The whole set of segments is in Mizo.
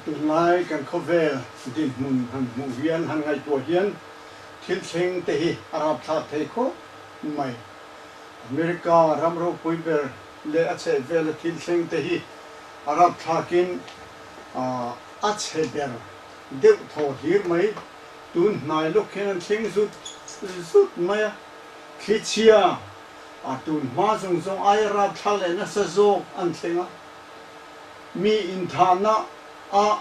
Tunlai kan khawvel dinhmun han hmuh hian han ngaihtuah hian thil thleng te hi a rapthlak thei khawp mai. America ram ropui ber leh a chhehvela thil thleng te hi a rapthlakin a chhe ber deuh thaw hlir mai. Tun hnai lawk hian an thleng zut zut mai a, thlichhia a tun hma zawng zawng aia rapthlak leh nasa zawk an thleng a. Mi inthahna a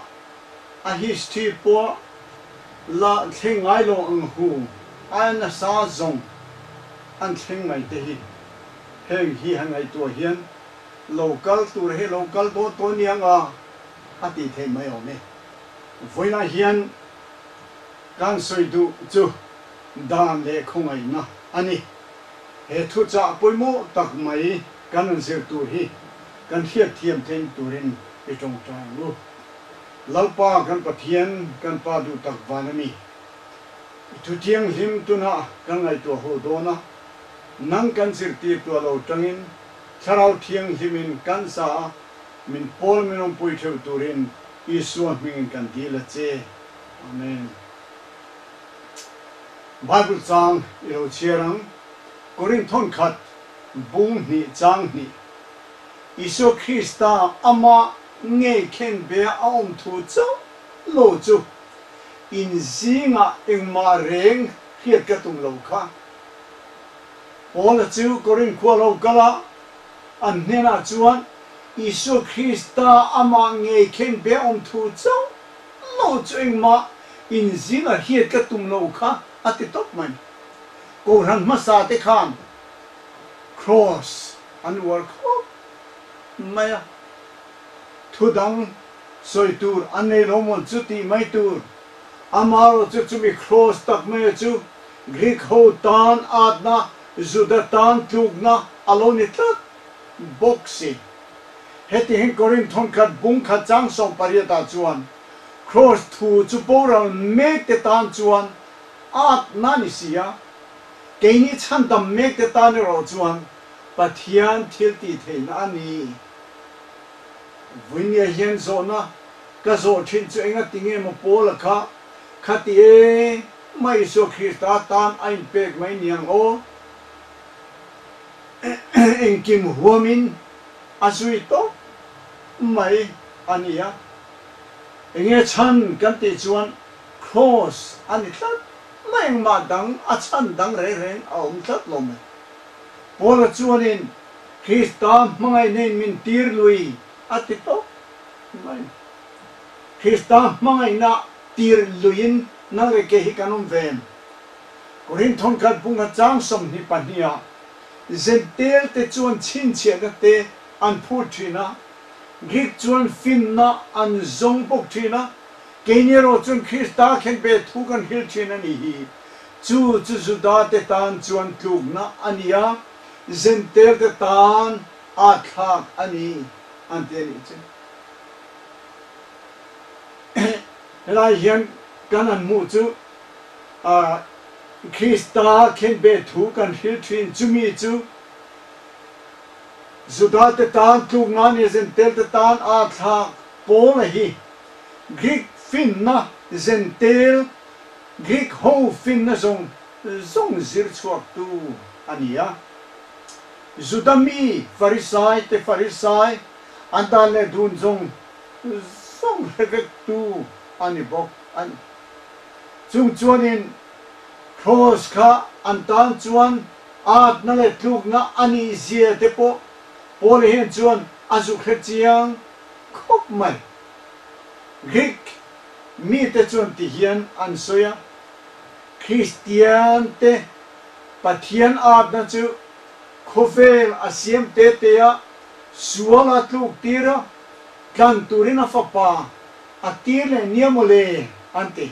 a history pawh la thleng ngai lo ang hu aia nasa zawng an thleng mai te hi heng hi han ngaihtuah hian lo kal tur hi lo kal dawn tawh aniang a a tih theih mai awm e. Vawiinah hian kan sawi duh chu dan leh khawngaihna a ni. He thuchah pawimawh tak mai kan rawn zir tur hi kan hriatthiam theih turin i tawngtai ang u. Lalpa kan Pathian, kan Pa duh tak van a mi. I thu thianghlim tunah kan ngaihtuah ho dawn a, nang kan zirtirtu a lo tangin Thlarau Thianghlimin kan za a, min pawl min awmpui theuh turin Isua hmingin kan dil a che. Amen. Bible chang i lo chhiar ang, Korinth thawnkhat bung hnih chang hnih. Isua Krista amah ngei khen be a awm thu chauh lo chu in zingah engmah reng hriat ka tum lo kha. Paula chu Korinth khua lo kal a, an hnenah chuan Isua Krista amah ngei khen be a awm thu chauh lo chu engmah in zingah hriat ka tum lo kha a ti tawp mai. Kohhran hmasa te khan Kraws an uar khawp mai a, thu dang sawi tur an nei lo mawn chu tih mai tur. Amaherawh chu chumi kraws tak maia chu Greek ho tan atna, Juda tan tlukna a lo ni tlat bawk si. Heti hian Korinth thawnkhat bung khat chang 18 ah chuan kraws thu chu boral mek te tan chuan atna ni si a, Keini chhandam mekte tan erawh chuan Pathian thil tih theihna a ni. Vawinia hian zawhna ka zawh thin chu enga ti nge maw Paula kha khati e mah Isua Krista tan a inpek mai niang aw? Engkim huamin a zui tawp mai a nia. Enge chhan kan tih chuan Kraws a ni tlat. Mah engmah dang a chhan dang reng reng a awm tlat lo mai. Paula chuanin Krista hmangaihna in min tir lui a ti tawp mai. Krista hmangaihna tir luiin nang leh kei hi kan awm ve em? Korinth thawnkhat bung kha chang 22 ah Zentel te chuan chhinchhiahna te an phut thin a, Greek chuan finna an zawng bawk thin a, Keini erawh chuan Krista khenbeh thu kan hrilh thin a nih hi. Chu chu Judate tan chuan tlukna a ni a, Zentelte tan aa thlak a ni an ti a nih chu. Helai hian kan han hmuh chu Krista khenbeh thu kan hrilh thin chumi chu Judate tan tlukna a ni a, Zentelte tan aa thlak pawl a hi. Greek finna zentel, Greek ho finna zawng zawng zir chhuaktu a ni a. Juda mi Farisai te Farisai an dan leh dun zawng zawng hre vektu a ni bawk a ni. Chung chuanin Kraws kha an tan chuan atna leh tlukna a nih zia te pawh Paul hian chuan a zuk hre chiang khawp mai. Greek mite chuan ti hian an sawi a, Kristiante Pathian atna chu khawvel a siam te te a, sual a tluk tir a, tlan turin a fapa a tir leh nia maw le an ti.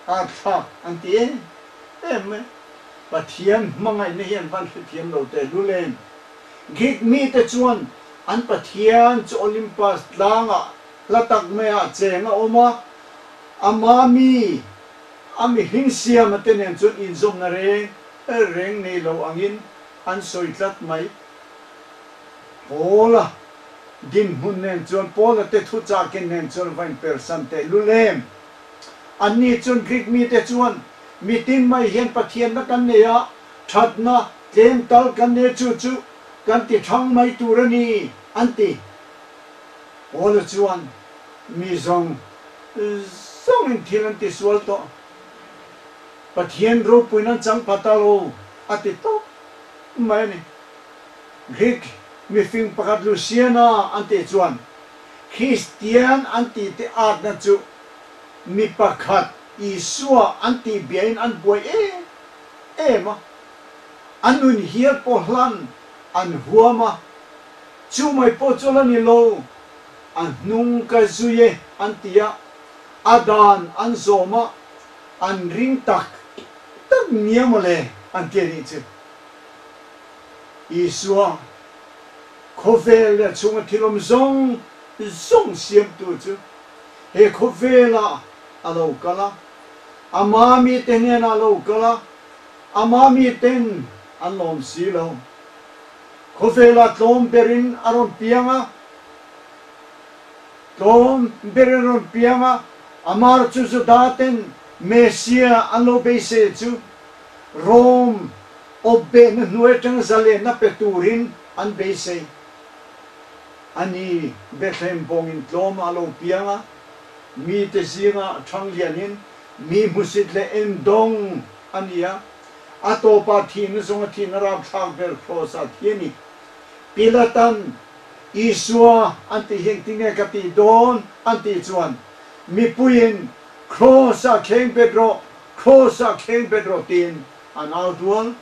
A thlak an ti em em mai. Pathian hmangaihna hi an van hrethiam lo tehlul em? Greek mite chuan an pathian chu Olympus tlangah hla tak maiah cheng a awm a, ama mi, a mihring siama te nen chuan inzawmna reng reng nei lo angin an sawi tlat mai. Paula. dinhmun nen chuan Paula te thuchahkin nen chuan va inpersan teh lul em? Anni chuan Greek mite chuan, Mitin mai hian Pathianna kan nei a, thatna tlem tal kan nei chu chu kan ti thang mai tur a ni, an ti. Paula chuan, Mi zawng zawngin thil an tisual tawh. Pathian ropuiin an chang pha ta lo, a ti tawp mai a ni. Greek mifing pakhat Luciana an tih chuan, Kristian an tih te atna chu mi pakhat Isua an tih biain an buai em em a, a nun hial pawh hlan an huam a, chu mai pawh chu la ni lo, a hnung ka zui e an ti a, a dan an zawm a, an ring tak tak nia mawle an ti a nih chu. Isua, khawvel leh a chhunga thil awm zawng zawng siamtu chu he khawvelah a lo kal a, ama mite hnenah a lo kal a, ama miten an lawm si lo. Khawvelah tlawm berin a rawn piang a, tlawm berin a rawn piang a, amar chu Juda ten Messiah an lo beisei chu Rome awpbehna hnuai atanga zalenna pe turin an beisei a ni. Bethlehem bawngin tlawm a lo piang a, mite zinga thang lianin mi hmusit leh endawng a ni a, a tawpah thihna zawnga thihna rapthlak ber Kraws-ah thi a ni. Pilatan Isua an tih hi engtinge ka tih dawn an tih chuan mipuiin Kraws-ah kheng bet rawh, Kraws-ah kheng bet rawh tiin an au dual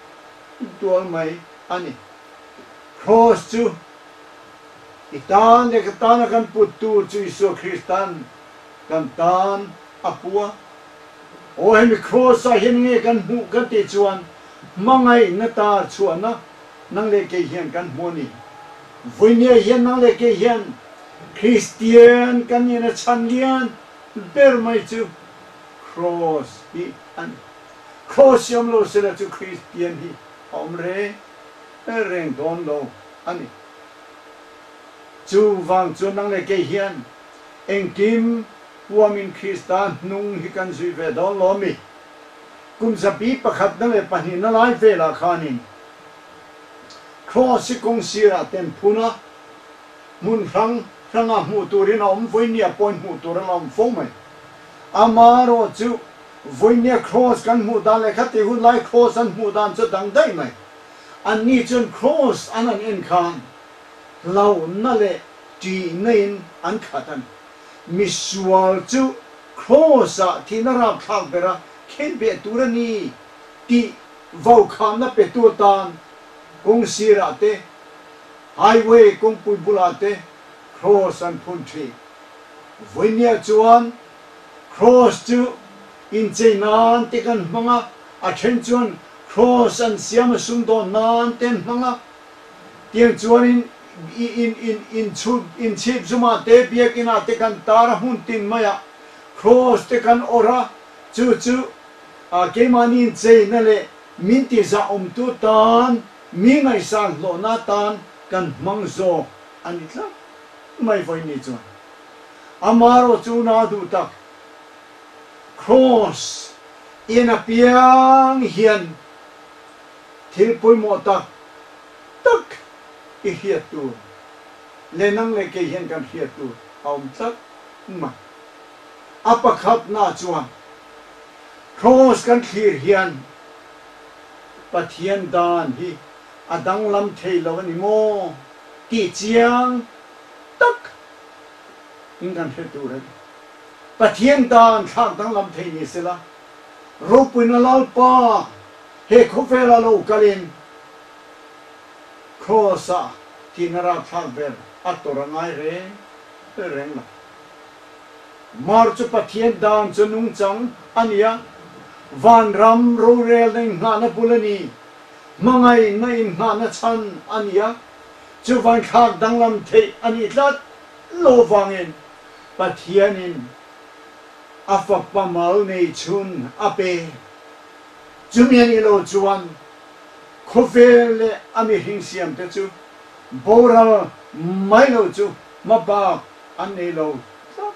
dual mai a ni. Kraws chu i tan leh ka tana kan put tur chu Isua Kristan kan tan a pu a. Aw hemi Kraws-ah hian nge kan hmuh kan tih chuan hmangaihna tar chhuahna nang leh kei hian kan hmu a ni. Vawinia hian nang leh kei hian Kristian kan nihna chhan lian ber mai chu Kraws hi a ni. Kraws hi awm lo sela chu Kristian hi a awm reng reng dawn lo a ni. Chuvang chuan nang leh kei hian engkim huamin Krista hnung hi kan zui ve dawn lo a mi? Kum zabi pakhatna leh pahnihna lai velah khanin Kraws hi kawng sirah ten phun a, hmun hrang hrangah hmuh turin a awm vawinia pawhin hmuh tur a la awm fo mai. Amaherawh chu vawinia Kraws kan hmuh dan leh khati hun lai Kraws an hmuh dan chu dang daih mai. Anni chuan Kraws an han en khan hlauhna leh ṭihna in an khat a ni. Misual chu Kraws-ah thihna rapthlak bera khenbeh tur a ni tih Vaukhamna petu atan kawng sirah te, highway kawngpui bulah te cross an phun thin. Vawinia chuan cross chu inchei nan te kan hmang a, a then chuan cross an siam a sumdawn nan te an hmang a. Tiang chuanin in in in chhut inchhip zumah te biakinah te kan tar a hmun tin maiah cross te kan awrh a, chu chu A keimahni incheina leh min tihzahawmtu tan, mi ngaihsan hlawhna tan kan hmang zawk a ni tlat mai vawiin ni chuan. Amaherawh chu na duh tak Kraws in apiang hian thil pawimawh tak tak i hriat tur leh nang leh kei hian kan hriat tur a awm tlat mai. A pakhatna chuan Kraws kan thlir hian Pathian dan hi a danglam thei lo a ni maw tih chiang tak in kan hre tur a ni. Pathian dan thlak danglam thei ni sela, ropuina Lalpa he khawvela lo kalin Kraws-ah thihna rapthlak ber a tawrh a ngai reng reng lo. Mar chu Pathian dan chu nungchang a ni a, vanram rorelna inngahna bul a ni, hmangaihna inngahna chhan a ni a, chu vanthlak danglam theih a nih tlat lo vangin Pathianin a fapa mal nei chhun a pe. Chumi a nih lo chuan khawvel leh a mihring siamte chu boral mai lo chu. Hmabak an nei lo tlat.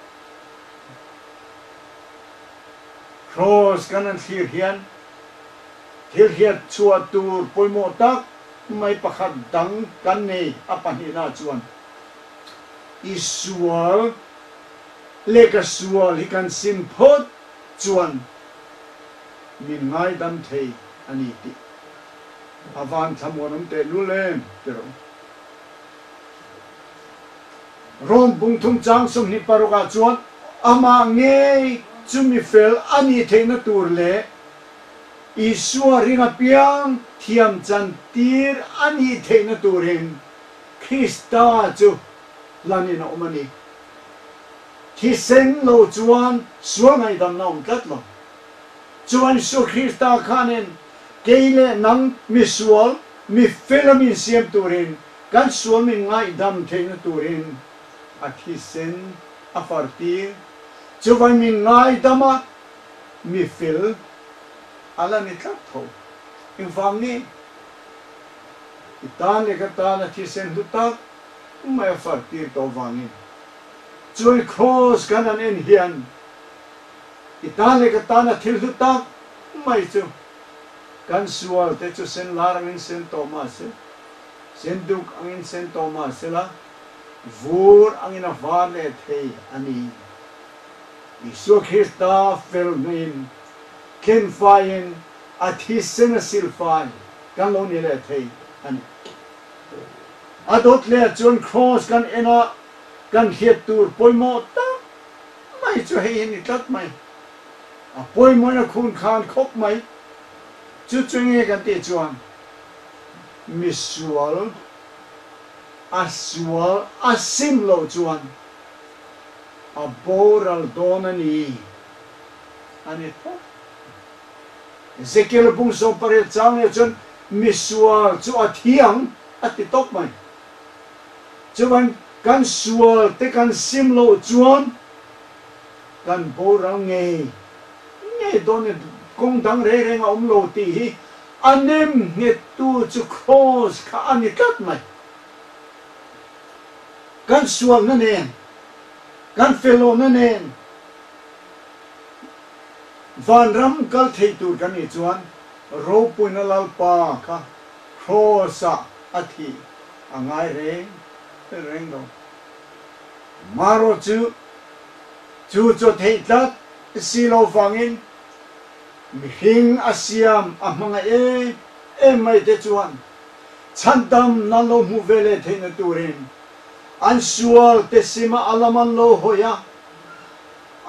Kraws kan han thlir hian thil hriat chhuah tur pawimawh tak mai pakhat dang kan nei a pahnihna chuan i sual leh ka sual hi kan sim phawt chuan min ngaidam thei a ni tih a van thlamuanawm tehlul em ti rawh u. Rom bungthum chang 26 ah chuan amah ngei chu mi fel a nih theihna tur leh Isua ring apiang thiam chantir a nih theihna turin Krista chu hlanin a awm a ni. Thisen lo chuan sual ngaihdamna a awm tlat lo. Chuan Isua Krista khanin kei leh nang misual, mi fel a min siam turin Kan sual min ngaihdam theihna turin a thisen a far tir. Chuvai min ngaidam a, mi fel a la ni tlat tho. Engvang nge? I tan leh ka tan a thisen hlu tak mai a far tir tawh vangin. Chuan Kraws kan han en hian i tan leh ka tan a thil hlu tak mai chu kan sual te chu sen lar angin sen tawh mahse, Senduk angin sen tawh mah sela, vur angin a var leh thei a ni. Isua Krista fel hnuin, tlen faiin a thisen a silfai kan lo ni leh thei a ni. A dawt leh chuan Kraws kan en a, kan hriat tur pawimawh tak mai chu hei hi ni tlat mai. A pawimawhin a khun khan khawp mai. Chu chu nge kan tih chuan Misual a sual a sim loh chuan a boral dawn a ni a ni phawt. Ezekiel bung 18 chang leh chuan misual chu a thi ang a ti tawp mai. Chuvan kan sual te kan sim loh chuan kan boral ngei ngei dawn a ni. Kawng dang reng reng a awm lo tih hi A nem nghettu chu Kraws kha a ni tlat mai. Kan sualna nen, kan felawhna nen vanram kal thei tur kan nih chuan ropuina Lalpa kha Kraws-ah a thih a ngai reng reng lo. Marawh chu chu chaw theih tlat si lo vangin Mihring a siam a hmangaih em em mai te chuan chhandam nan lo hmuh ve leh theihna turin an sual te sima a lam an lo hawi a,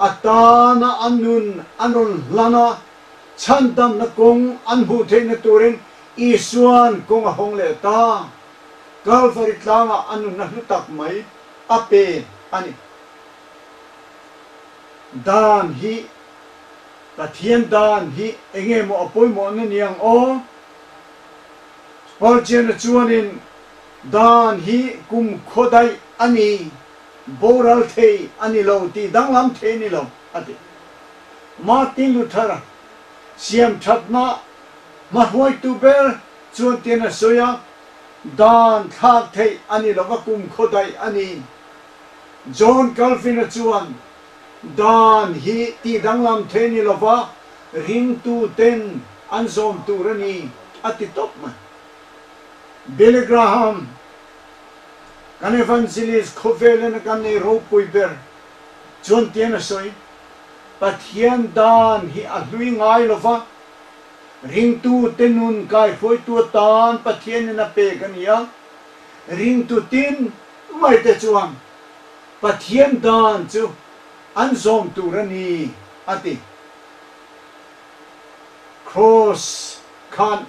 a tana a nun an rawn hlan a, chhandamna kawng an hmuh theihna turin Isua'n kawng a hawng leh ta. Kalvari tlangah a nunna hlu tak mai a pe a ni. Dan hi Pathian dan hi enge maw a pawimawhna ni ang aw? Spurgeon-a chuanin dan hi kum khaw daih a ni, boral thei a ni lo tih danglam thei a ni lo, a ti. Martin Luther-a siamthatna hmahruaitu ber chuan tian a sawi a, Dan thlak theih a ni lova kum khaw daih a ni. John Calvin-a chuan Dan hi tih danglam thei ni lova ringtu ten an zawm tur a ni, a ti tawp mai. Billy Graham, kan evangelist khawvelin a kan nei ropui ber chuan tian a sawi, Pathian dan hi a hlui ngai lova, ringtu te nun kaihruaitu atan Pathianin a pek a ni a, ringtu tin mai te chuan Pathian dan chu an zawm tur a ni, a ti. Kraws khan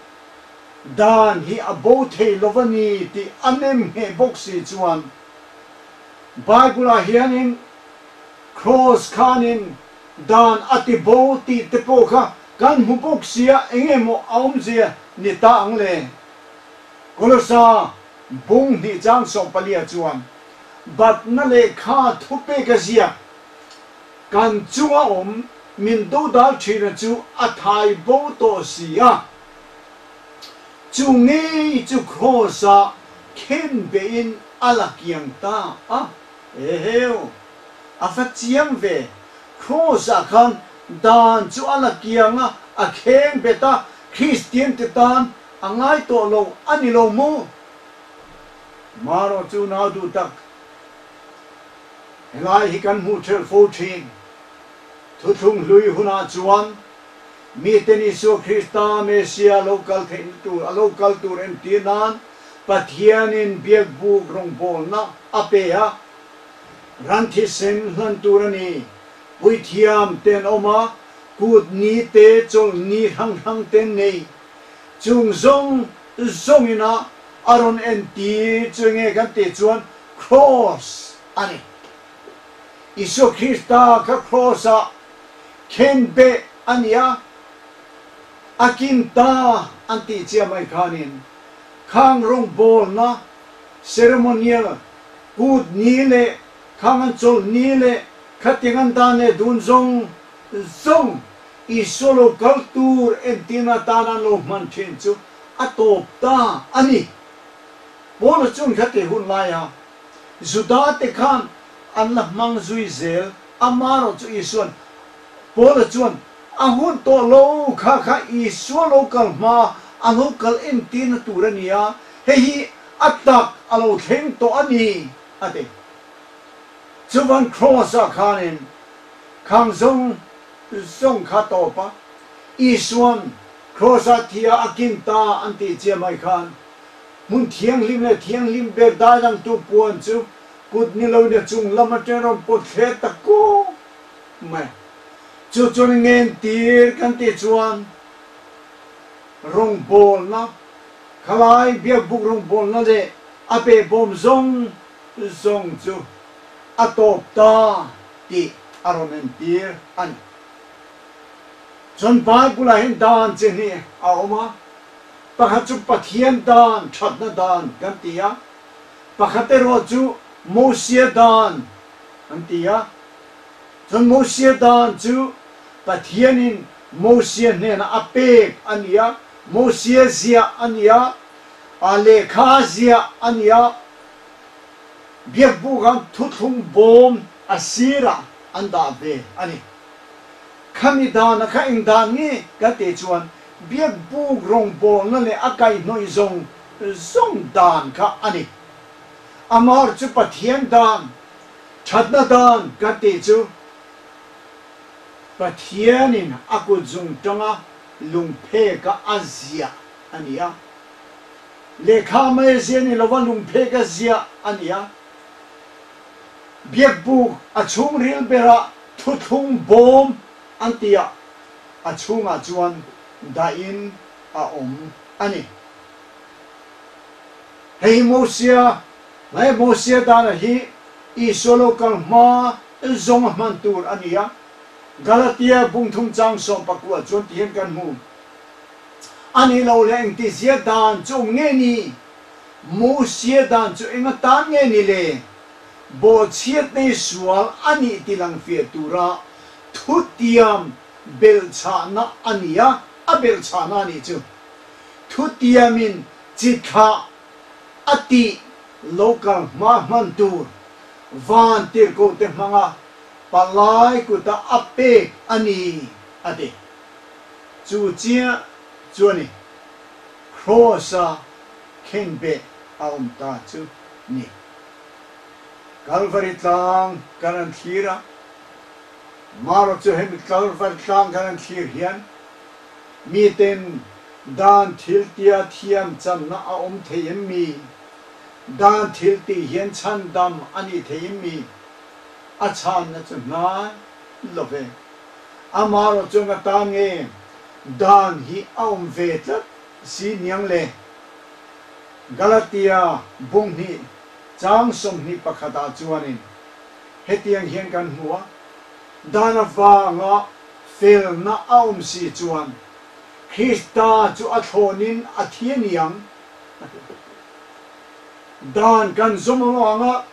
dan hi a bo thei lo a ni tih a nem ngheh bawk si chuan Bible-ah hianin Kraws khanin dan a ti bo tih te pawh kha kan hmu bawk sia eng emaw a awmzia ni ta ang le? Kolosa bung hnih chang 14 chuan Batna lehkha thupek a ziak, Kan chunga awm min dodal thina chu a thai bo tawh si a, chu ngei chu Kraws-ah khen behin a la kiang ta a. Eheu! A va chiang ve! Kraws-ah khan dan chu a la kiang a, a kheng bet a, Kristiante tan a ngai tawh lo a ni lo maw? Marawh chu nau duh tak, helai hi kan hmuh ṭhelh fo ṭhin. Thuthlung hlui hunah chuan miten Isua Krista Mesia lo kal theihna tur a lo kal tur entir nan Pathianin biakbuk rawngbawlna a pe a, ran thisen hlan tur a ni. Puithiam te an awm a, kut ni te chawlh ni hrang hrang te an nei. Chung zawng zawngin a a rawn entir chu enge kan tih chuan Kraws a ni. Isua Krista kha Kraws-ah khenbeh a ni a, a kin ta an tih chiah mai khanin khang rawngbawlna, ceremonial, kut ni leh khang an chawlh ni leh khatiang an dan leh dun zawng zawng Isua lo kal tur entirna atan an lo hman thin chu a tawp ta a ni. Paula chuan khati hun laia Juda te khan an la hmang zui zel amarawh chu Isuan Paula chuan a hun tawh lo kha kha Isua lo kal hma a lo kal entirna tur a ni a, hei hi a tak a lo thleng tawh a ni a ti. Chuvan Kraws-ah khanin khang zawng zawng kha tawp a, Isuan Kraws-ah thia a kin ta an tih chiah mai khan Hmun thianghlim leh thianghlim ber daidangtu puan chu kut ni loin a chung lam atang rawn pawt thlet ta kawk mai. Chu chuan i ngen tir kan tih chuan rawngbawlna, khalai biakbuk rawngbawlna leh a behbawm zawng zawng chu a tawp ta tih a rawn entir a ni. Chuan Bible-ah hian dan chi hnih a awm a. Pakhat chu Pathian dan, thatna dan kan ti a, pakhat erawh chu Mosia dan an ti a. Chuan Mosia dan chu Pathianin Mosia hnenah a pek a ni a, Mosia ziah a ni a, a lehkha ziah a ni a, biakbuk ah thuthlung bawm a sirah an dah ve a ni. Khami dana kha eng dan nge ka tih chuan Biakbuk rawngbawlna leh a kaihhnawih zawng zawng dan kha a ni. Amar chu Pathian dan, thatna dan kan tih chu Pathianin a kut zung tanga lungpheka a ziah a ni a. Lehkha mai a ziah ni lova lungpheka ziah a ni a. Biakbuk a chhungril berah thuthlung bawm an ti a. A chhungah chuan dahin a awm a ni. Hei hi Mosia, he Mosia dana hi Isua lo kal hma zawng a hman tur a ni a. Galatia bungthum chang 14 chuan tihian kan hmu. A nih loh leh engtizia dan chu awm nge ni? Mosia dan chu eng atan nge ni le? Bawhchhiat nei sual a nih ti lang fiah tura Thutiam belhchhahna a ni a, a belhchhahna a nih chu. Thutiamin chi thlah a tih lo kal hma hman tur van tirhkohte hmanga palai kuta a pek a ni, a ti. Chu chiah chu a ni, Kraws-a khenbeh a awm ta chu ni. Kalvari tlang kan an thlir a. Marawh chu hemi Kalvari tlang kan an thlir hian miten dan thil tia thiam channa a awm thei em mi? Dan thil tih hian chhandam a nih thei em mi? A chhanna chu hnai lo ve. Amarawh chu nga ta nge dan hi a awm ve tlat si niang le? Galatia bunghnih chang 21 ah chuanin Hetiang hian kan hmu a, dan avanga felna a awm si chuan Krista chu a thlawnin a thi a ni ang. Dan kan zawm avanga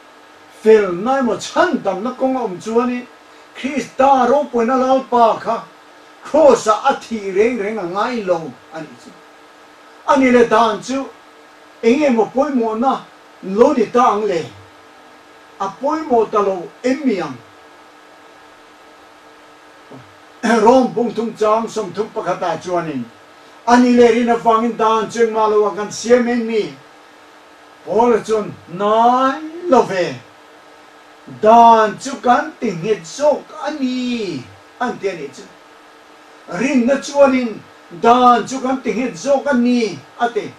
felna emaw chhandamna kawng a awm chuanin Krista ropuina Lalpa kha Kraws-ah a thih reng reng a ngai lo a nih chu. A ni le dan chu eng emaw pawimawhna lo ni ta ang le? a pawimawh ta lo em mi ang? Rome bungthum chang 31 ah chuanin, A ni leh rin avangin dan chu engmah lo ah kan siam em mi? Paula chuan, Hnai lo ve. Dan chu kan ti nghet zawk a ni, an ti a nih chu. Rinna chuanin dan chu kan ti nghet zawk a ni, a ti.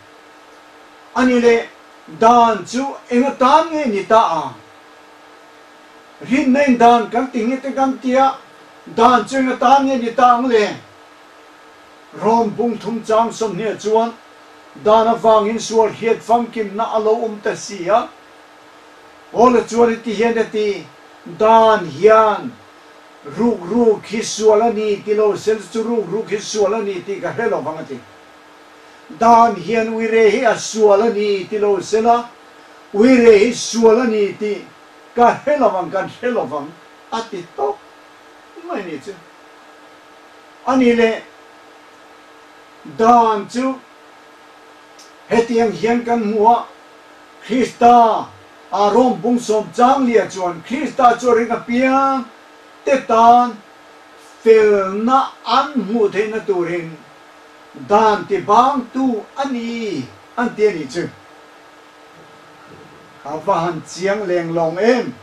A ni leh, dan chu eng atan nge ni ta ang? Rinna in dan kan ti nghet e kan ti a, dan chu eng atan nge ni ta ang le? Rom bung thum chang 20 ah chuan dan avangin sual hriat famkimna a lo awm ta si a. Paula chuan heti hian a ti, Dan hian rukruk hi sual a ni ti lo sel chu rukruk hi sual a ni tih ka hre lo vang a ti. Dan hian uire hi a sual a ni ti lo sela uire hi sual a ni tih ka hre lo vang, kan hre lo vang a ti tawp mai ni chu. A ni le, dan chu hetiang hian kan hmu a, Krista a Rom bung sawm chang lia chuan Krista chu a ring apiang te tan felna an hmuh theihna turin dan ti bangtu a ni an ti a nih chu. A va han chiang leng lawng em!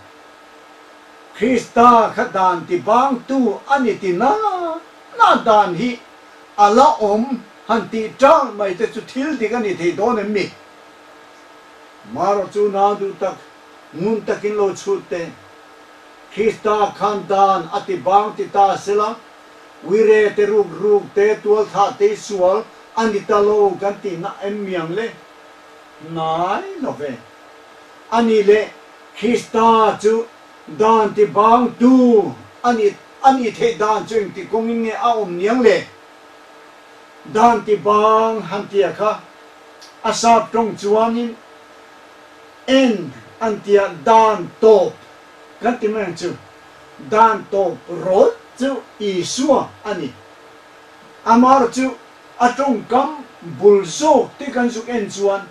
Krista kha dan ti bangtu a ni ti na na dan hi a la awm han tih tang mai te chu thil dik a ni thei dawn em mi? Marawh chu nau duh tak, ngun takin lo chhut teh. Krista khan dan a ti bang ti ta sela, uire te ruk ruk te tualthah te i sual a ni ta lo kan tihna em miang le? Hnai lo ve. A nih leh Krista chu dan ti bang tu a ni a nih theih dan chu engti kawngin nge a awm niang le? Dan ti bang han tia kha a sap tawng chuanin end an tia dan tawp kan ti mai ang chu. Dan tawp rawt chu Isua a ni. Amar chu a tawngkam bul zawk te kan zuk en chuan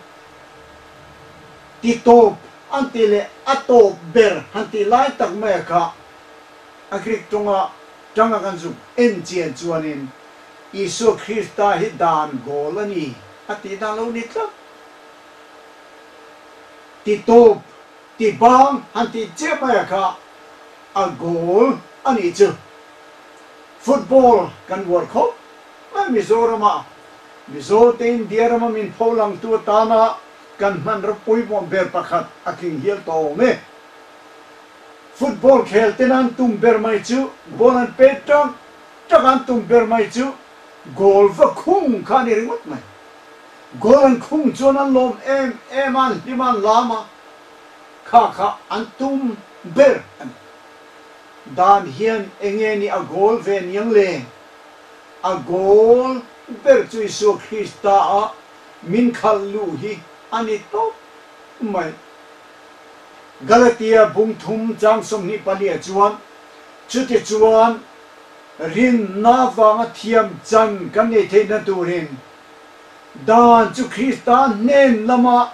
ti tawp an ti leh a tawp ber han tih lai tak mai a kha a Greek tawnga tanga kan zuk en chian chuanin Isua Krista hi dan goal a ni a tih dan lo ni tlat. Ti tawp, ti bang han tih chiah mai a kha a goal a nih chu. Football kan uar khawp mai Mizoram-ah. Mizo te India rama min pho langtu atana kan hmanraw pawimawh ber pakhat a tling hial tawh awm e. Football khel ten an tum ber mai chu ball an pet tak tak an tum ber mai chu goal va khung kha a ni ringawt mai. Goal an khung chuan an lawm em em a, an hlim a, an lam a, kha kha an tum ber a ni. Dan hian enge ni a goal ve niang le? A goal ber chu Isua Krista a min khalh luh hi a ni tawp mai. Galatia bung thum chang 24 ah chuan, Chutichuan rinna vanga thiam chan kan nei theihna turin dan chu Krista hnen lama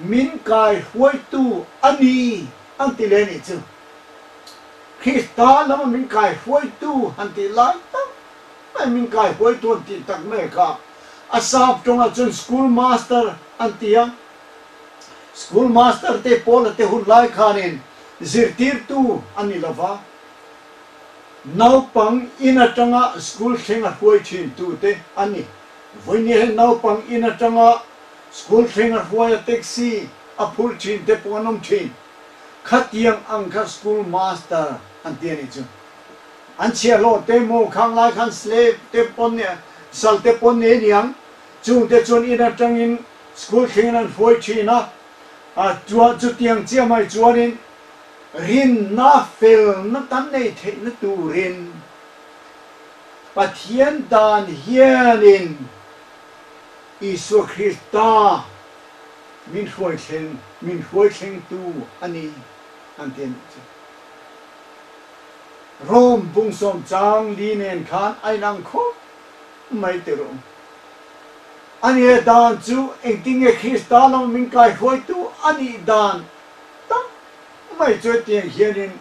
min kai hruaitu a ni an ti leh a nih chu. Krista lama min kai hruaitu han tih lai tak mai min kai hruaitu an tih tak mai kha a sap tawngah chuan school master an ti a. School master te Paula te hun lai khanin zirtirtu a ni lova, naupang in atanga school thleng a hruai thin tu te an ni. Vawinia hian naupang in atanga school thleng a hruai a taxi a phur thin te pawh an awm thin. Khatiang ang kha school master an ti a nih chu. An chhiahhlawh te maw khang lai khan slave te pawn sal te pawn nei aniang chung te chuan in atangin School thlengin an hruai thin a, a chuan chutiang chiah mai chuanin rinna felna kan neih theihna turin Pathian dan hianin Isua Krista min hruai thleng, min hruai thlengtu a ni an ti a nih chu. Rome bung sawm chang li nen khan a inang khawp mai ti rawh u. A nia dan chu engtin nge Krista lama min kaihruaitu a nih dan tak mai chu hetiang hianin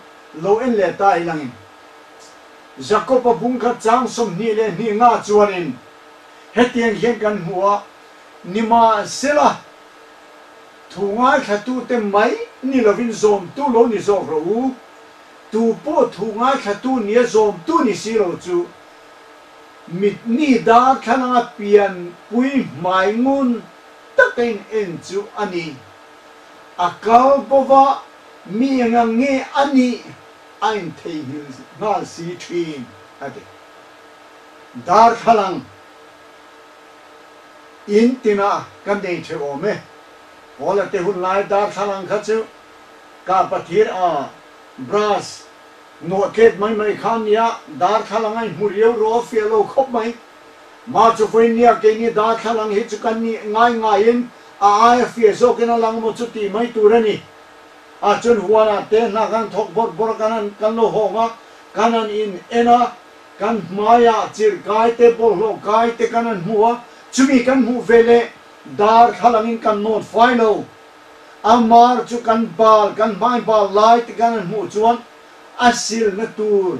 lo en leh ta ilangin Jakob-a bung kha chang 22 nga chuanin hetiang hian kan hmu a, Nimahsela, thu ngaithlatute mai ni lovin zawmtu lo ni zawk rawh u, tu pawh thu ngaithlatu nia zawmtu ni si lo chu mit mi darthlalanga pianpui hmai ngun taka in en chu a ni. A kal bova mi engang nge a nih a intheihnghilh nghal si thin, a ti. Darthlalang in tinah kan nei theuh awm e. Paula te hun lai darthlalang kha chu kahpathir a brass nawh tlet mai mai kha a nia, darthlalang a inhmu riau ruau a fiah lo khawp mai. Mah chu vawiin nia keini darthlalang hi chu kan nih ngai ngaiin a aia fiah zawkin a lang maw chu tih mai tur a ni. A chuan huanah te hna kan thawk bawrh bawrh a, kan han kan lo hawng a, kan han in en a, kan hmaiah chirh kai te bawlhhlawh kai te kan han hmu a, chumi kan hmuh ve leh darthlalangin kan nawt fai lo. A mar chu kan bal, kan hmai bal lai te kan han hmuh chuan a silna tur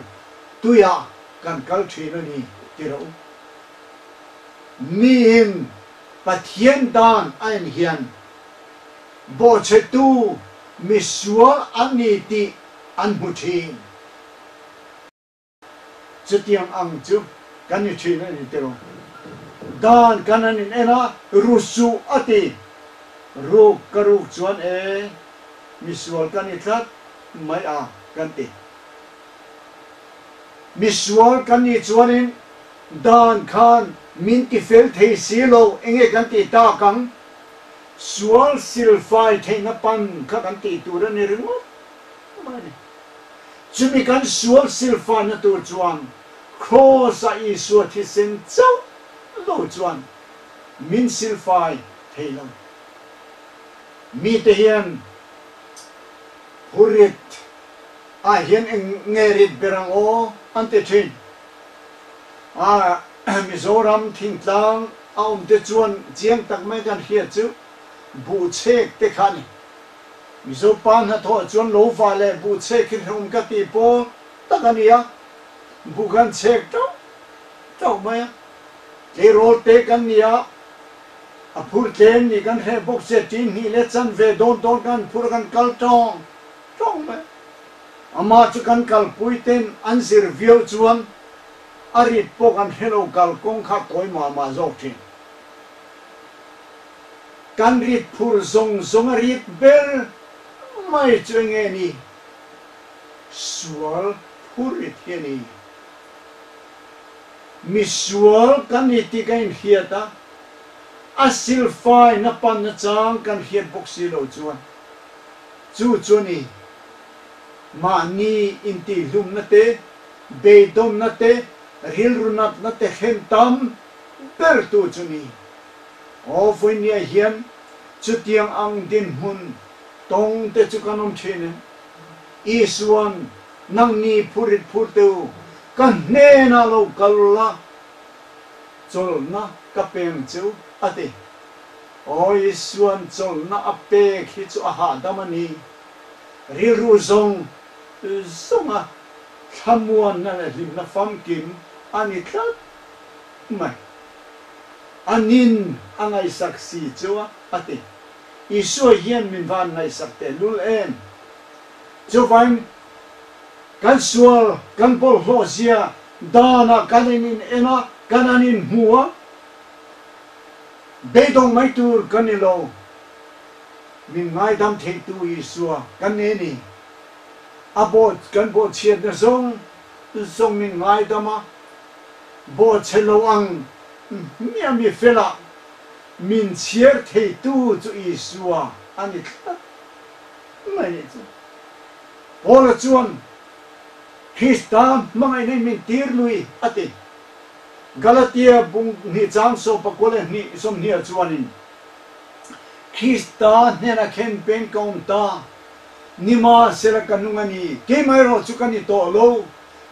tuiah kan kal thin a ni ti rawh u. Miin Pathian dan a en hian bawhchhetu misual an ni tih an hmu thin. Chutiang ang chu kan ni thin a ni tiraw. Dan kan han in en a, ru suh a ti. Ruk ka ruk chuan e, misual ka ni tlat mai a kan ti. Misual kan nih chuanin dan khan min ti fel thei si lo, enge kan tih tak ang? Sual silfai theihna pan kha kan tih tur a ni ringawt mai a ni. Chumi kan sual silfaina tur chuan Kraws-a Isua thisen chauh lo chuan min silfai thei lo. Mite hian Hurit ah hian eng nge rit ber ang aw an ti thin. A Mizoram thingtlang a awm te chuan chiang tak mai kan hriat chu buhchek te kha a ni. Mizo pa hnathawh chuan lo va leh buh chhek hi hrehawm ka tih pawl tak a ni a, buh kan chhek tauh tauh mai a, tleirawl te kan ni a, a phur tlem nih kan hreh bawk che tin hnih leh chan ve dawn dawn kan phur a kan kal tawng tawng mai. Amah chu kan kalpui ten an zir viau chuan a rit pawh kan hre lo kal kawng kha tawi mah mah zawk thin. Kan rit phur zawng zawng a rit ber mai chu enge ni? Sual phur rit hi a ni. Misual kan ni tih kan inhriat a, a silfaina panna chang kan hriat bawk si lo chuan chu chu a ni. Mahni intihhlumna te, beidawnna te, rilru natna te hren tam bertu chu ni. Aw vawinia hian chutiang ang dinhmun tawng te chu kan awm thin em? Isuan, Nangni phurit phur te u, ka hnenah lo kal la, chawlhna ka peng che u, a ti. Aw Isuan chawlhna a pek hi chu a hahdam a ni. Rilru zawng zawnga thlamuanna leh hlimna famkim a ni tlat mai. A nin a ngaihsak si chu a, a ti. Isua hian min van ngaihsak tehlul em? Chuvain kan sual, kan bawlhhlawh zia danah kan in in en a, kan an in hmu a, beidawng mai tur kan ni lo. Min ngaidam theitu Isua kan nei a ni. A bawh, kan bawhchhiatna zawng zawng min ngaidam a, Bawhchhe lo ang hmiah mi felah min chhiar theitu chu Isua a ni tlat mai nih chu. Paula chuan Krista hmangaihna in min tir lui a ti. Galatia bung hnih chang sawmpakua leh hnih sawmhnih ah chuanin Krista hnena khen peng ka awm ta, nimahsela ka nung a ni, keimah erawh chu ka ni tawh lo,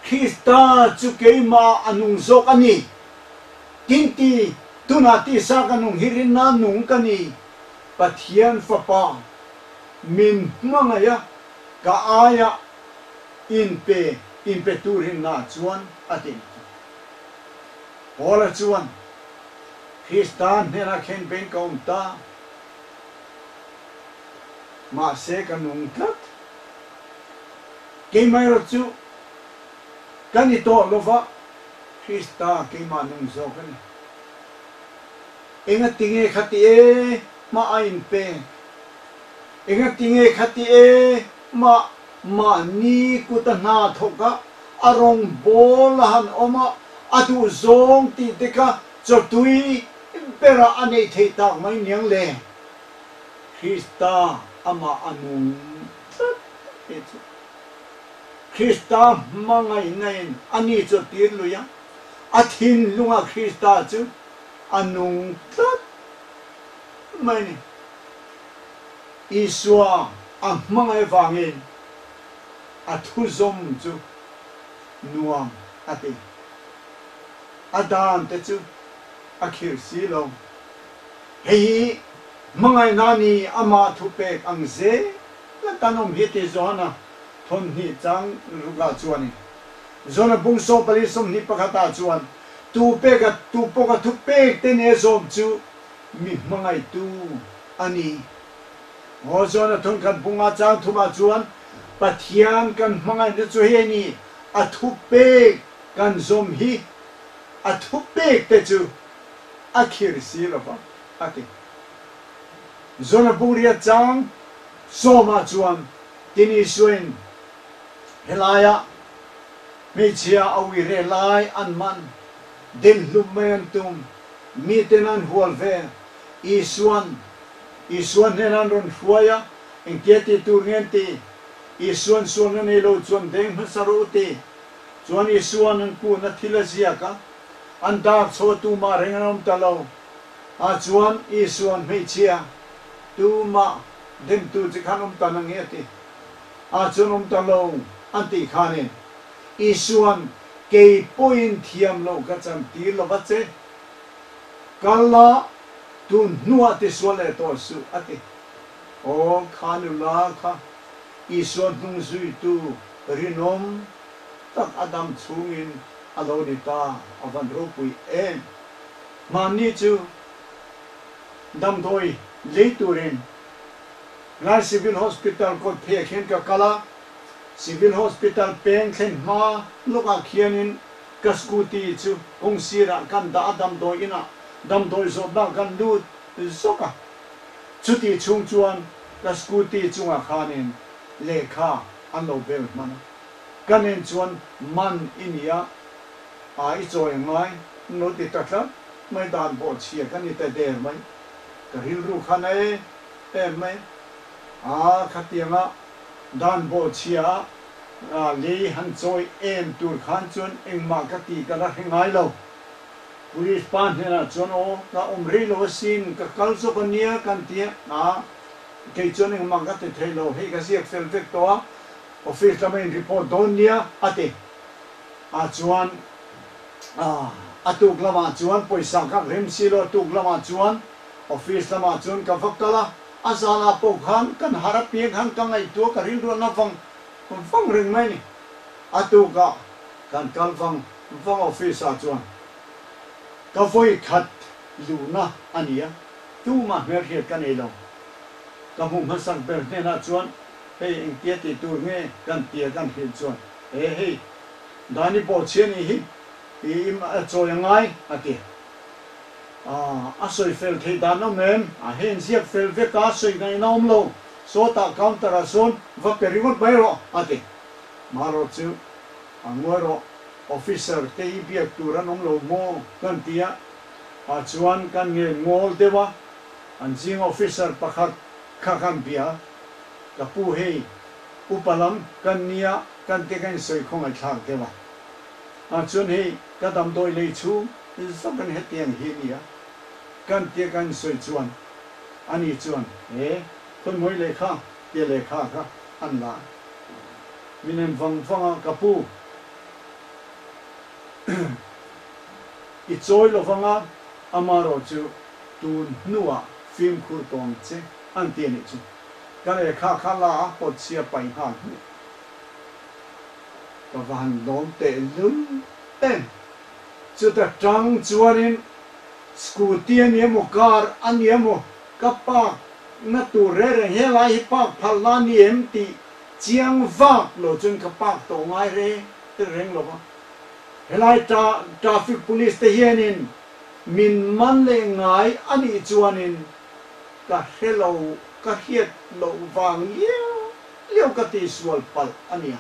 Krista chu keimah a nung zawk a ni. Tin ti, tunah tisa ka nung hi rinna nung ka ni. Pathian Fapa min hmangaih a, Ka aia inpe inpe turin na chuan a ti ang chu. Paula chuan, Krista hnenah khen peng ka awm ta, mahse ka nung tlat. Keimah erawh chu ka ni tawh lova, Krista keimah nung zawk a ni. Engatinge khati e hma a inpe? Engatinge khati e mah mahni kut a hna thawk a, a rawngbâwl a han awm a, a duh zawng tih te kha chawtui berah a neih theih tak mai niang le? Krista amah a nung tlat e chu. Krista hmangaihna-in a ni chu a tir lui a, a thinlungah Krista chu a nung tlat mai ni. Isua a hmangaih vangin a thuzawm chu nuam a ti. A dan te chu a khirh si lo. Hei hi hmangaihna ni amah thupek ang zel tan awm hi ti Johana thawmhnih chang rukah chuanin Johana bung 24 21 ah chuan tu pek a tu pawk a thupek te nia zawm chu mi hmangaihtu a ni. Aw Johana thawnkhat bunga chang thumah chuan Pathian kan hmangaihna chu hei a ni, a thupek kan zawm hi a thupek te chu a khir si lo va, a ti. Johana bungriat chang sawmah chuan tin Isuain helaia hmeichhia a uire lai an man, den hlum mai an tum, Miten an hual vel. Isuan, Isua hnenah an rawn hruai a, engtia tih tur nge an ti? Isuan sualna nei lo chuan veng hmasa rawh u ti. Chuan Isuan an kun a thil a ziak a, an dak chho a tumah reng an awm ta lo. Ah chuan Isuan hmeichhia, tumah demtu che khan awm ta na nge a ti. Ah chuan awm ta lo an tih khanin Isuan kei pawhin thiam loh ka chan tir lo va che. Kal la, tun hnuah tisual leh tawh suh, a ti. Aw, kha nula kha Isua hnung zuitu rinawm tak a dam chhungin a lo ni ta, a van ropui em! Hmanni chu damdawi lei turin Lai Civil Hospital kawt pheiah khian ka kal a, Civil Hospital peng thlen hma lawkah khianin ka scooty chu kawng sirah kan dah a, damdawi inah damdawi zawtnak kan lut zawk a. Chutih chhung chuan ka scooty chungah khanin lehkha an lo bel hman a. Ka nen chuan man i nia, a i chawi ngai an lo ti ta tlat mai dan pawh chhia ka ni ta der mai. Ka rilru khan a em em mai a, khatianga Dan bawhchhia a lei han chawi em tur khan chuan engmah ka ti ka la hre ngai lo. Police pa hnenah chuan aw ka awm rei lo asin, ka kal zawk a nia kan ti a, kei chuan engmah ka ti thei lo, hei ka ziak fel vek tawh a, office lama in report dawn nia a ti. A chuan a tuk lamah chuan pawisa ka rem si lo, a tuk lamah chuan office lamah chuan ka va kal a, A zanah pawh khan kan har apiang khan ka ngaihtuah ka rilruahna vang vang reng mai ni. A tukah kan kal vang vang office ah chuan ka vawi khat luhna a ni a, tumah hmelhriat ka nei lo. Ka hmuh hmasak ber hnenah chuan hei engtia tih tur nge kan tia kan hrilh chuan he hei Dani pawh chhia nih hi i chawi a ngai a ti. A sawi fel theih dan awm em? A heng ziak fel vek a, sawi ngaihna awm lo. Sawtah counter ah sawn va pe ringawt mai rawh, a ti. Marawh chu a ngawi rawh, officer te hi biak tur an awm lo maw? kan ti a. Ah chuan kan ngen ngawl deuh a, an zing officer pakhat kha kan bia a, ka pu hei upa lam kan nia kan ti ka insawi khawngaihthlak deuh a. Ah chuan hei ka damdawi lei chhung Zawk in hetiang hi nia kan tia kan sawi chuan ani chuan he khawimawi lehkha tia lehkha kha an la min en vang vang a, ka pu i chawi lo vang a, amarawh chu tun hnuah fimkhur tawng che an ti anih chu. Ka lehkha kha la a pawt chhia paih nghal hmiah. Ka va han lawm teh lul em. Chuta tang chuanin scooty a ni emaw car a ni emaw ka park na tur reng reng helai hi park phalna a ni em tih chiang vak lo chuan ka park tawh ngai reng reng lo va. Helai traffic police te hianin min man leh ngai a nih chuanin ka hre lo ka hriat loh vang liau liau ka tihsual palh a nia.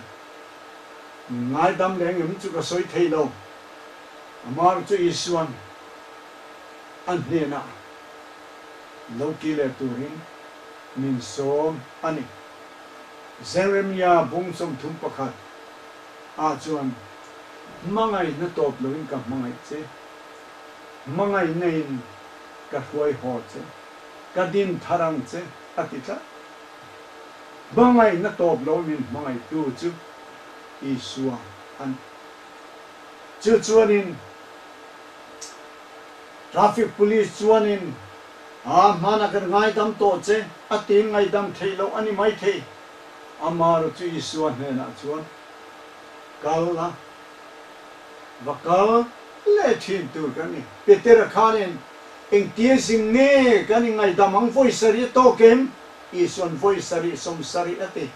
Ngaidam leh engem chu ka sawi thei lo. Amar chu Isuan a hnenah lo ki leh turin min sawm a ni. Jeremia bung 31 ah chuan, Hmangaihna tawp loin ka hmangaih che, hmangaihna in ka hruai haw che, ka din thar ang che a ti tlat. Hmangaihna tawp lo min hmangaihtu chu Isua a ni. Chu chuanin Traffic Police chuanin a hmana kan ngaidam tawh che a tiin ngaidam theih loh a ni maithei. Amaro chu Isua hnenah chuan kal la, va kal leh thin tur kan ni. Petera khanin engtia zing nge kan ingaidam ang vawi sarih a tawk em? Isuan vawi sarih 70 a ti.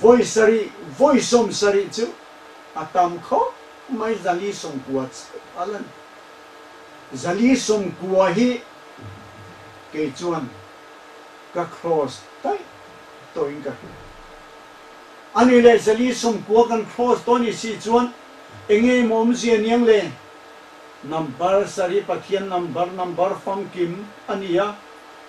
Vawi sarih, vawi 70 chu a tam khawp mai 490 chiah a la ni. 490 hi kei chuan ka cross daih tawhin ka hria. A ni leh 490 kan cross tawh ni si chuan enge maw awmzia niang le? Number sarih Pathian number, number famkim a ni a,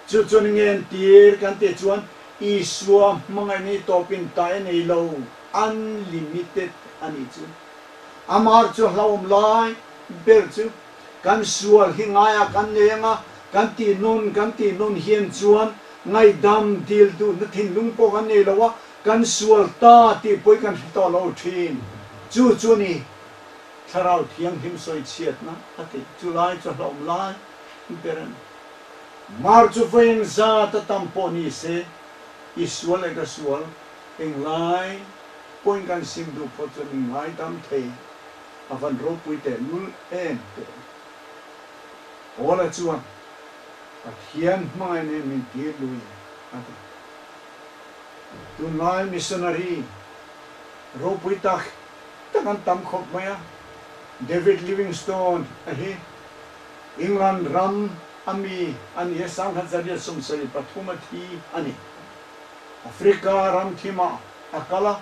chu chuan enge an tir kan tih chuan Isua hmangaihna hi tawpin ta e nei lo, unlimited a nih chu. Amar chu hlauhawm lai ber chu kan sual hi ngaia kan nei anga kan tih nun kan tih nun hian chuan ngaihdam dil duhna thinlung pawh kan nei lo a, kan sual ta tih pawh hi kan hre tawh lo thin. Chu chu a ni Thlarau Thianghlim sawi chhiatna a tih. Chu lai chu hlauhawm lai ber a ni. Mar chu vawi eng zat a tam pawh ni se, i sual leh ka sual englai pawhin kan sim duh phawt chuan min ngaidam thei a van ropui teh lul em teh. Paula chuan Pathian hmangaihna hi min tir lui a ti. Tunlai missionary ropui tak tak an tam khawp mai a, David Livingstone a hi England ram a mi a ni a, 1873 a thi a ni. Africa ram thimah a kal a,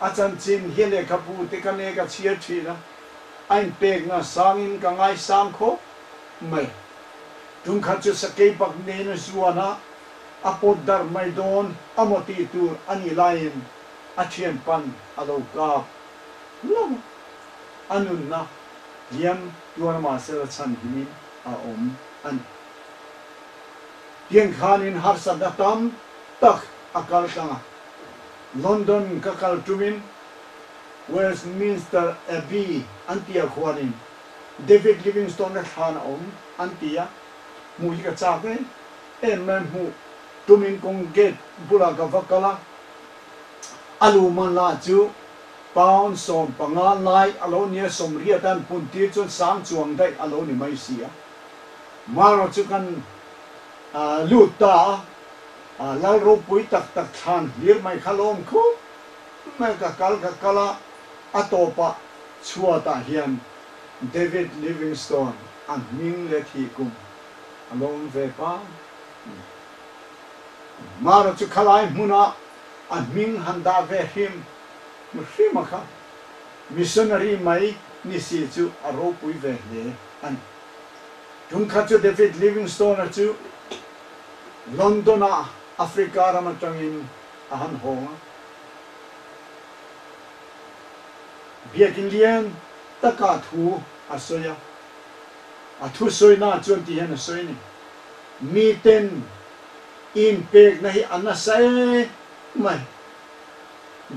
a chanchin hi lehkhabu te ka nek a chhiar thin a, a inpekna sangin ka ngaisang khawp mai. Tungkhat chu sakei pak nen a zuan a, a pawt darh mai dawn a maw tih tur a nih laiin a thianpan a lo kap hlauh a, a nunna hliam tuar mahsela chhan himin a awm a ni. Tiang khanin harsatna tam tak a kal tlang a, London ka kal tumin Westminster Abbey an tia khuanin David Livingstone-a thlan a awm an ti a, hmuh hi ka chak em em mai, hmuh tumin kawng gate bulah ka va kal a, a luhman lah chu Pound 15 lai a lo nia, 80 an pun tir chuan sang chuang daih a lo ni mai si a. Mara chu kan lut ta a, lal ropui tak tak thlan hlir mai kha lawm khup mai ka kal ka kal a, a tawpah chhuatah hian David Livingstone a hming leh thih kum a lo awm ve pa. Mara chu khalai hmunah a hming han dah ve hrim hrim a kha missionary mai ni si chu a ropui ve hle a ni. Tumkhat chu David Livingstone-a chu London-ah Africa ram atangin a han hawng a. Biakin lian taka thu a sawi a, a thusawina chuan ti hian a sawi a ni, Miten inpekna hi a nasa em mai.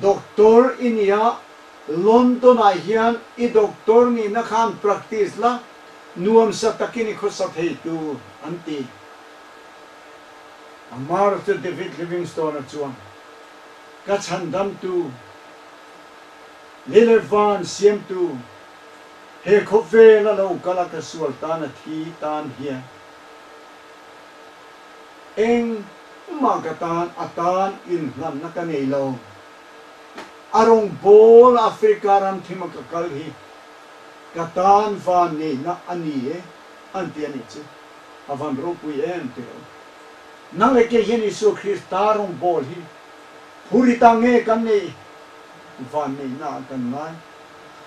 Doctor i nia, London ah hian i doctor nihna khan practice la, nuamsa takin i khawsa thei tur an ti. Amaherawhchu David Livingstone-a chuan, Ka chhandamtu, lei leh van siamtu, he khawvel a lo kal a ka sual tan a thi tan hian engmah ka tan a tan inhlanna ka nei lo. A rawngbâwl Africa ram thima ka kal hi ka tan van neihna a ni e an ti a nih chu. A van ropui em ti lo. Nang leh kei hian Isua Krista rawngbâwl hi phur i ta nge kan neih van neihna ah kan ngai.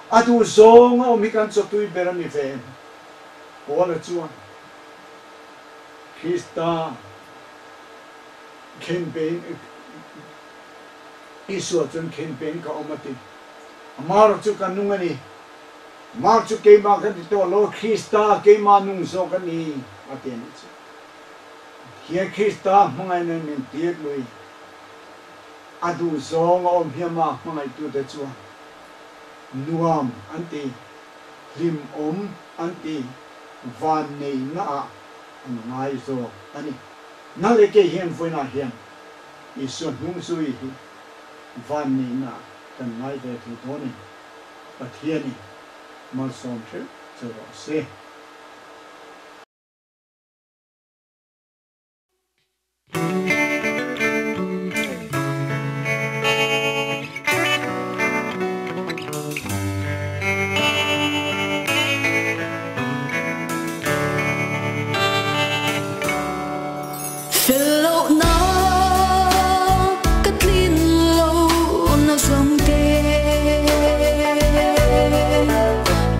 A duh zawng a awm hi kan chawtui ber a ni ve em? Paula chuan Krista khenbein Isua chuan khenbein ka awm a ti. Amah chu ka nung a ni. Amah chu keimah ka ti tawh lo, Krista keimah nung zawk a ni a ti a nih chu. Hian Krista hmangaihna min tir lui. A duh zawng a awm hi amah hmangaihtute chuan nuam an ti, hlimawm an ti, vanneihna ah an ngai zawk a ni. Nang leh kei hian vawiinah hian Isua hnungzui hi vanneihna ah kan ngai ve thei dawn em? Pathianin malsawm hreuh che rawh se. Fel lohna ka tlin lohna zawng te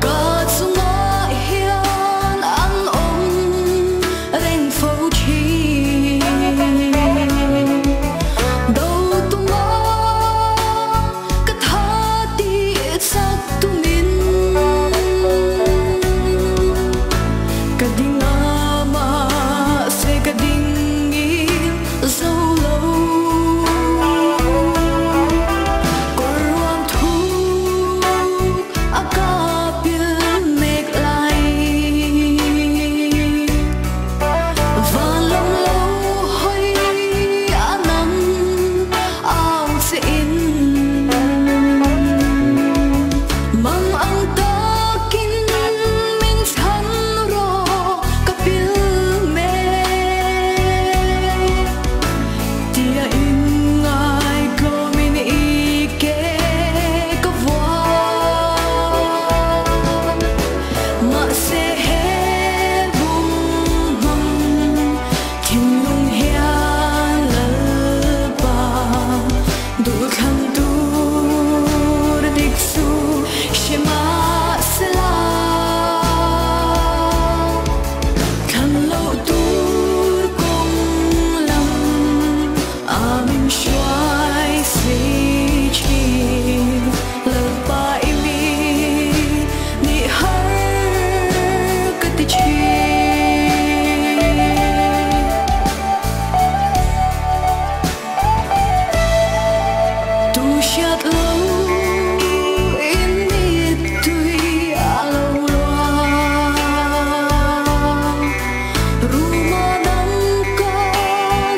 ka chungah hian an awm reng fo thin. Do tuma ka tha tih chak tumin ka ding a mahse ka ding ngil zo lo. Kawr ruam thuk a ka pil mek lai. Van lawm lo hawi a nang au che in. Mang ang takin min chhan rawh ka pil mek. Tia in ngaitlawmin i ke ka vuan. Mahse he bung hmang thinlung hian Lalpa duhthlang tur dik chu hre mahsela thlan loh tur kawng lam a min hruai si thin. Lalpa i mi nih har ka ti thin. Tu hriat lo in mittui a lo luang. Ruma dang ka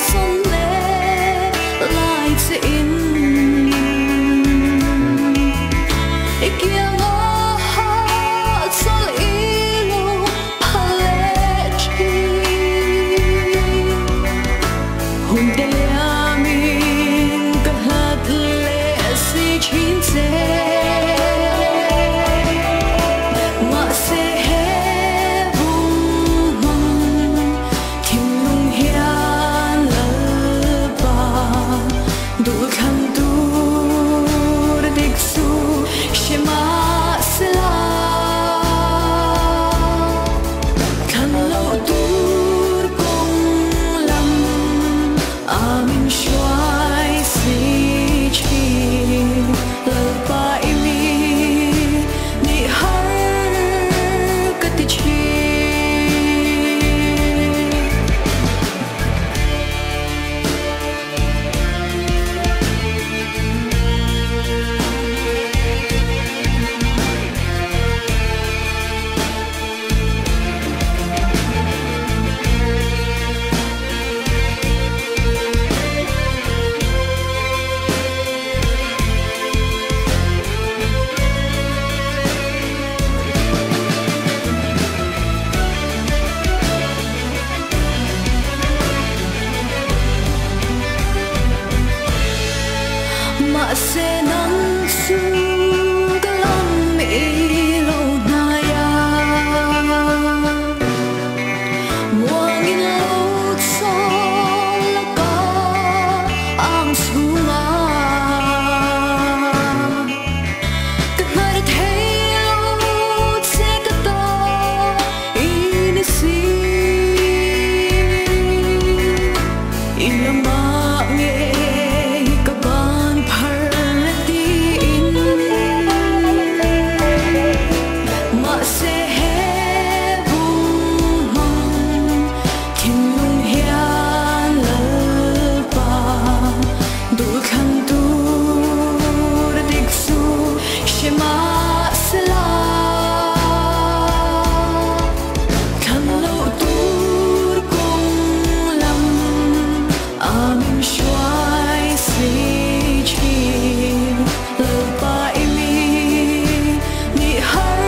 zawn leh lai che in. I kianga hahchawlh i lo phal leh thin. Hun te liamin ka hlat leh si thin che. Mahse he bung hmang thinlung hian Lalpa duhthlang tur dik chu hre mahsela thlan loh tur kawng lam a min hruai si thin. Lalpa i mi nih har ka ti thin. Mahse nang chu ka lam i lo hnai a, muangin lo chawl la ka ang chhunga. Ka hnar thei lo che ka ta i ni si. I lamah ngei ka ban phar la tiin. Mahse he bung hmang thinlung hian Lalpa duhthlang tur dik chu hre mahsela. Thlan loh tur kawng lam a min hruai si thin. Lalpa i mi nih har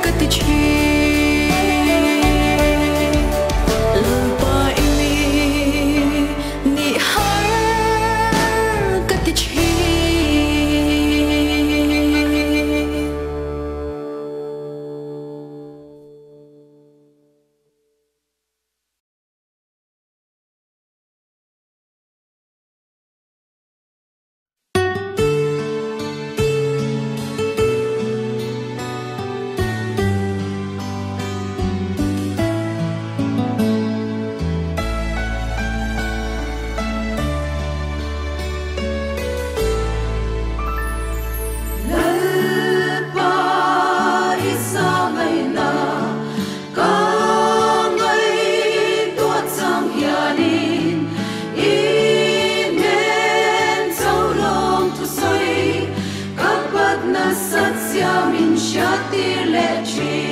ka ti thin. Lalpa i mi nih har ka ti thin. Lalpa i sangaina ka ngaihtuah chang hianin i hnen chauhlawm thusawi ka patna sat siamin hriattir leh thin.